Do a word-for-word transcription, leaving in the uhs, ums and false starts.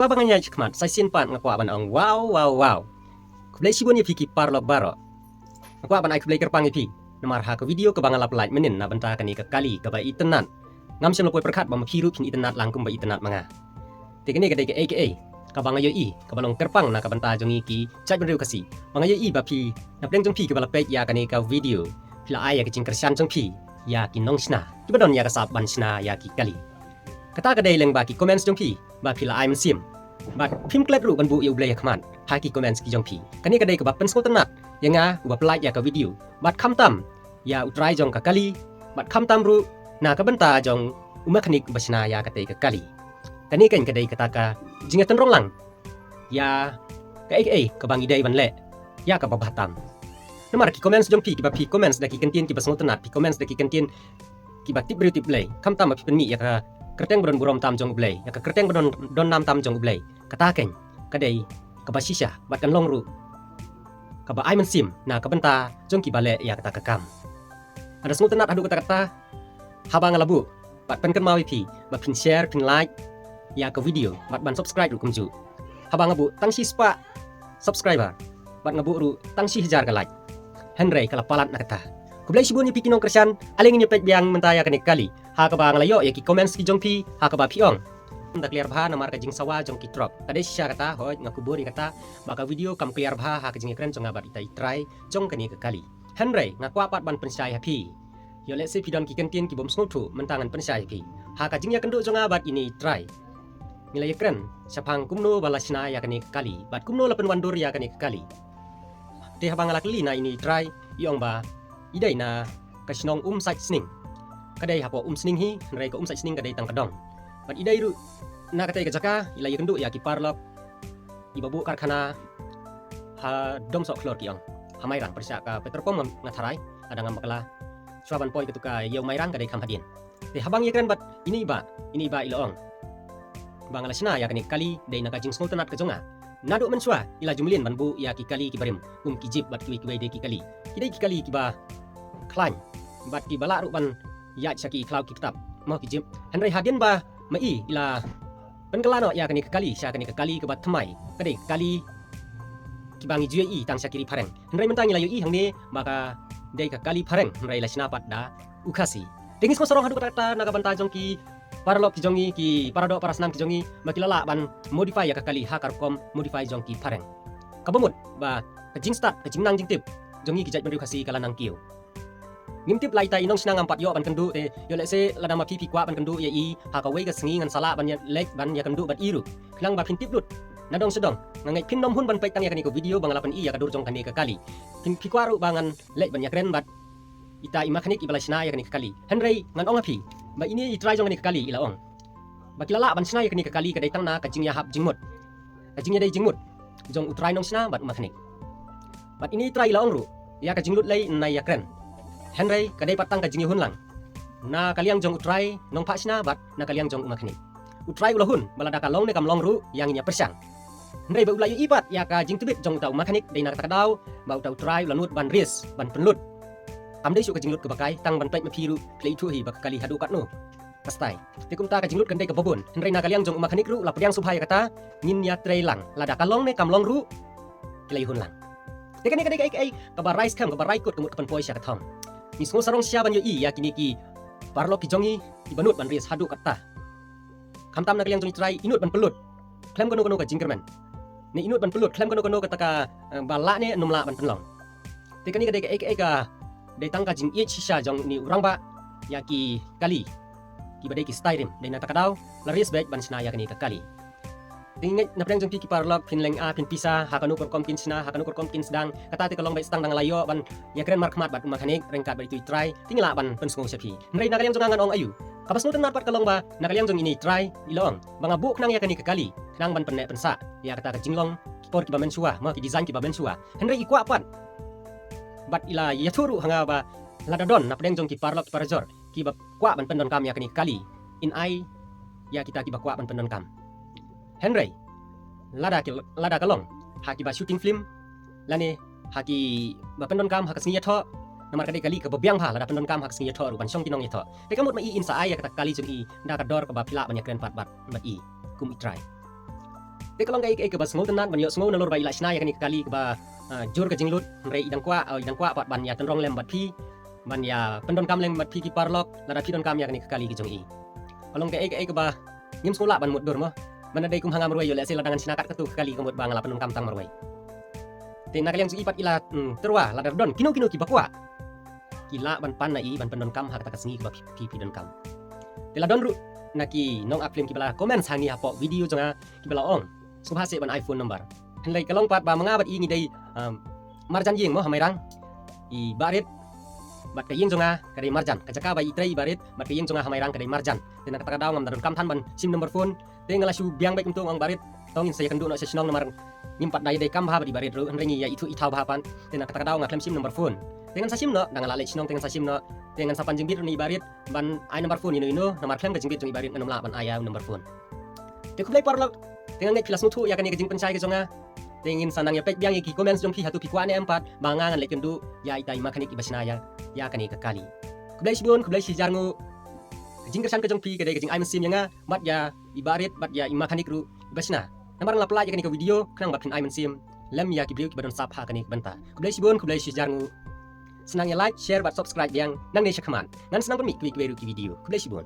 Ba ba ngan ïaid shakhmat sa shisien pat nga kwah ban ong wow wow wow. Khublei shibun ïa phi ki paralok baroh. Nga kwah ban ai khublei kyrpang ïa phi namar ha ka video kaba nga la pyllait mynnin na bynta kane ka kali kaba itynnad. Ngam shym la poi pyrkhat ba ma phi ruh phin itynnad lang kumba itynnad ma nga. Te kane ka dei kaei kaei kaba nga ïohi kaba long kyrpang na ka bynta jong ngi ki jaitbynriew Khasi. Ba nga ïohi ba phi, na pdeng jong phi kiba la peit ïa kane ka video, phi la ai ïa ka jingkyrshan jong phi ïa ki nongshna kiba don ïa ka sap ban shna ïa ki kali. Kata ka dei lyngba ki comments jong phi ba phi la ai mynsiem. Bad phim klet ruh ban buh ïa U Blei ha khmat ha ki comments ki jong phi. Kane ka dei kaba pynsngewtynnad ïa nga uba pyllait ïa ka video. Bad khamtam ïa u trai jong ka kali, bad khamtam ruh na ka bynta jong u mechanic ba shna ïa katei ka kali. Kane keiñ ka dei kata ka jingïatynrong lang ïa kaei kaei kaba ngi dei ban leh ïa kaba bha tam. Namar ki comments jong phi kiba phi comments da ki kyntien kiba sngewtynnad, phi comments da ki kyntien kiba tip briew tip Blei, khamtam ba phi pynmih ïa ka kyrteng ba don burom tam jong U Blei, ïa ka kyrteng ba don, don nam tam jong U Blei. Kata keiñ ka dei kaba shisha bad kan long ruh kaba ai mynsiem na ka bynta jong kiba leh ïa kata ka kam. Nga da sngewtynnad haduh katta katta haba nga la buh bad pynkynmaw ïa phi ba phin share, phin like ïa ka video bad ban subscribe ruh kumjuh. Haba nga buh tang shi spah subscriber bad nga buh ruh tang shi hajar ka like, hynrei ka la palat na kata. Khublei shibun ïa phi ki nongkyrshan. Ale ngin ïa peit biang mynta ïa kane ka kali ha kaba nga la ïoh ïa ki comments ki jong phi ha kaba phi ong, "Ym da clear bha namar ka jingsawa jong ki trok." Ka dei shisha kata, hooid nga kubur ïa kata ba ka video kam clear bha ha ka jingïakren jong nga bad ita i trai jong kane ka kali. Hynrei nga kwah pat ban pynshai ha phi. Ïoh lehse phi don ki kyntien ki bym sngewthuh, mynta ngan pynshai ha phi. Ha ka jingïakynduh jong nga bad ine i trai, ngi la ïakren shaphang kumno ba la shna ïa kane ka kali bad kumno la pynwandur ïa kane ka kali. Te haba nga la kylli na ine i trai, i ong ba i dei na ka shnong Umsaitsning. Ka dei hapoh Umsning hi, hynrei ka Umsaitsning ka dei tang ka dong. Bad i dei ruh na katei ka jaka i la ïakynduh ïa ki paralok iba buh karkhana ha Domsohkhlur ki ong, ha Mairang, pyrshah ka petrol pump nga tharai, lada ngam bakla. Shuwa ban poi katu ka ïew Mairang ka dei kham hadien. Te haba nga ïakren bad ine i bah, ine i bah i la ong ba nga la shna ïa kane ka kali dei na ka jingsngewtynnad ka jong nga. Naduh mynshuwa i la ju mlien ban buh ïa ki kali kiba rim, kum ki jeep bad kiwei kiwei de ki kali. Ki dei ki kali kiba khlaiñ bad kiba lah ruh ban ïaid sha ki khlaw ki ktap, mo, ki jeep. Hynrei hadien ba ma i i la pynkylla noh ïa kane ka kali sha kane ka kali kaba thymmai, ka dei ka kali kiba ngi ju ïohi tang sha ki ri phareng. Hynrei mynta ngi la ïohi hangne ba ka dei ka kali phareng, hynrei la shna pat da u Khasi. Te ngi sngewsarong haduh katta katta na ka bynta jong ki paralok ki jong ngi, ki paradoh parasnam ki jong ngi, ba ki la lah ban modify ïa ka kali ha ka rukom modify jong ki phareng. Kaba mut ba ka jingstad, ka jingnang jingtip jong ngi ki jaitbynriew Khasi ka la nang kiew. Ngim tip la ita i nongshna ngam pat ïoh ban kynduh, te ïoh lehse lada ma phi phi kwah ban kynduh ïa i ha kawei ka sngi ngan sa lah ban ïa leit ban ïakynduh bad i ruh. Khnang ba phin tip lut na dong sha dong. Nga ngeit phin nym hun ban peit tang ïa kane ka video ba nga la pyni ïa ka dur jong kane ka kali. Phin, phi kwah ruh ba ngan leit ban ïakren bad ita i mechanic iba la shna ïa kane ka kali. Hynrei ngan ong ha phi ba ine i trai jong kane ka kali i la ong ba ki la lah ban shna ïa kane ka kali ka dei tang na ka jingïahap jingmut, ka jingïadei jingmut jong u trai nongshna bad u mechanic. Bad ine i trai i la ong ruh ïa ka jinglut lei nai ïakren. Hynrei ka dei pat tang ka jingïahun lang na ka liang jong u trai nongphah shna bad na ka liang jong u mechanic. U trai u la hun ba lada ka long ne kam long ruh ïa ngin ïa pyrshang. Hynrei ba u la ïohi pat ïa ka jingtbit jong uta u mechanic, dei na kata ka daw ba uta u trai u la nud ban race, ban pynlut. Kam dei shuh ka jinglut kaba kai, tang ban peit ma phi ruh phi la ithuh hi ba ka kali haduh katno ka style. Te kumta ka jinglut kan dei kaba bun. Hynrei na ka liang jong u mechanic ruh u la pdiang sngewbha ïa kata, ngin ïa trei lang, lada ka long ne kam long ruh ki la ïahun lang. Te kane ka dei kaei kaei kaba rai skhem, kaba rai kut, ka mut ka pynpoi sha ka thong. Ngi sngewsarong shisha ban ïohi ïa kine ki paralok ki jong ngi kiba nud ban race haduh katta. Khamtam na ka liang jong i trai i nud ban pynlut khlem kano kano ka jingkyrmen, ne i nud ban pynlut khlem kano kano kata ka, eh, ba lah ne nym lah ban pynlong. Te kane ka dei kaei kaei ka dei tang ka jingïeit shisha jong une u rangbah ïa ki kali kiba dei ki style rim. Dei na kata ka daw la race beit ban shna ïa kane ka kali. Te ngi ngeit na pdeng jong phi ki paralok phin lynga, phin pisa ha kano ka rukom kin shna, ha kano ka rukom kin sdang. Kata te ka long beit tang dang la ïoh ban ïakren markhmat bad u mechanic ryngkat bad itu i trai, te ngi lah ban pynsngew sha phi. Hynrei na ka liang jong nga ngan ong aïu? Kaba sngewtynnad pat ka long ba na ka liang jong ine i trai i la ong ba nga buh khnang ïa kane ka kali khnang ban pynneh pynsah ïa kata ka jinglong ki por kiba mynshuwa, ma, ki design kiba mynshuwa. Hynrei i kwah pat bad i la ïathuh ruh ha nga ba lada don na pdeng jong ki paralok ki parajor kiba kwah ban pyndonkam ïa kane ka kali, in ai ïa kita kiba kwah ban pyndonkam. Hynrei lada ki, lada ka long ha kiba shooting film lane ha kiba pyndonkam ha ka sngi ïathoh, namar ka dei ka kali kaba biang bha lada pyndonkam ha ka sngi ïathoh ruh ban shong ki nongïathoh. Te ka mut ma i in sa ai ïa kata ka kali jong i da ka dor kaba phi lah ban ïakren pat bad, bad i kum i trai. Te ka long kaei kaei kaba sngewtynnat ban ïohsngew nalor ba i la shna ïa kane ka kali kaba, ah, jur ka jinglut, hynrei i dang kwah, oh, i dang kwah pat ban ïa tynrong lem bad phi, ban ïa pyndonkam lem bad phi ki paralok, lada phi donkam ïa kane ka kali ka jong i. Ka long kaei kaei kaba ngim sngew lah ban mutdur mo. Ban da dei kum ha nga marwei, ïoh lehse lada ngan shna kat katu ka kali ka mut ba nga la pyndonkam tang marwei. Te na ka liang jong i pat i la, hmm, tyrwa, lada don kino kino kiba kwah, ki lah ban pan na i ban pyndonkam ha kata ka sngi kaba phi, phi, phi donkam. Te la don ruh na ki nong act film kiba la comment hangne hapoh video jong nga, kiba la ong, sngewbha seh ban ai phone number. Hynrei ka long pat ba ma nga bad i ngi dei, um, marjan ïing mo ha Mairang. I Bah Rit bad ka ïing jong nga ka dei marjan. Ka jaka ba i trei i Bah Rit bad ka ïing jong nga ha Mairang ka dei marjan. Te na kata ka daw ngam da donkam than ban shim number phone. Te nga la shu biang beit kumto, nga ong Bah Rit, to ngin sa ïakynduh noh sha shnong namar ngim pat da ïadei kam bha bad i Bah Rit ruh, hynrei ngi ïa ithuh ithaw bha pat. Te na kata ka daw nga khlem shim number phone. Te ngan sa shim noh, da nga la leit shnong te ngan sa shim noh. Te ngan sa pan jingbit ruh na i Bah Rit ban ai number phone ïano ïano, namar khlem ka jingbit jong i Bah Rit ngan ym lah ban ai ïa u number phone. Te khublei paralok. Te nga ngeit phi la sngewthuh ïa kane ka jingpynshai ka jong nga. Te ngin sa nang ïa peit biang ïa ki comments jong phi, hato phi kwah ne em pat ba nga ngan leit kynduh ïa ita i mechanic iba shna ïa, ïa kane ka kali. Khublei shibun, khublei shihajar nguh. Ka jingkyrshan ka jong phi ka dei ka jingai mynsiem ïa nga bad ïa i Bah Rit bad ïa i mechanic ruh iba shna. Namar nga la pynlait ïa kane ka video khnang ba phin ai mynsiem lem ïa ki briew kiba don sap ha kane ka bynta. Khublei shibun, khublei shihajar nguh. Sngewbha ïa like, share bad subscribe biang nangne shakhmat. Ngan sa nang pynmih kiwei kiwei ruh ki video. Khublei shibun.